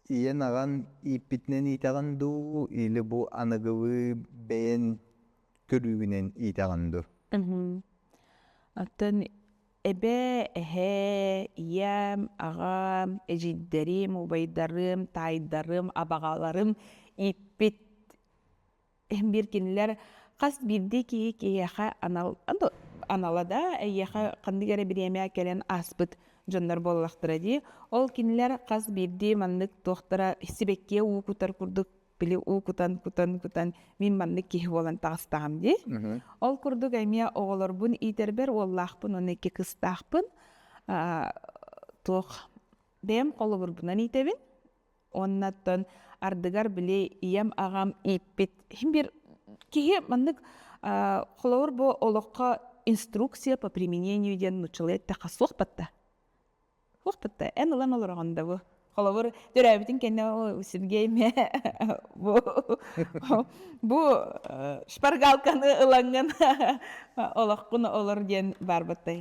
Ийэн аҕан ииппитинэн иитэҕин дуу или бу аныгылыы бэйэн көрүүгүнэн иитэҕин дуу? Оттон эбээ, эһээ, ийэм, аҕам, эдьиийдэрим, убайдарым, таайдарым, абаҕаларым ииппит биир кинилэр хас биирдии киһи киһиэхэ анал анала да эйиэхэ ханнык эрэ бириэмэ кэлэн ааспыт дьоннор буоллахтара дии. Ол кинилэр хас биирдии маннык туохтара сибэккигэ уу кутар курдук били уу кутан кутан кутан мин маннык киһи буолан таҕыстаҕым дии. Ол курдук эмиэ оҕолорбун иитэрбэр уоллаахпын уонна икки кыстаахпын туох бэйэм холобурбунан иитэбин. Уонна оттон ардыгар били ийэм аҕам ииппит биир киһи маннык холобур бу олоххо инструкция по применению диэн нууччалыы эттэххэ суох батта. Суох батта. Эн ылан олороҕун да бу. Холобур төрөөбүтүн кэннэ Сергей мэ бу бу шпаргалканы ылаҥҥын олоххун олор диэн баар баттай.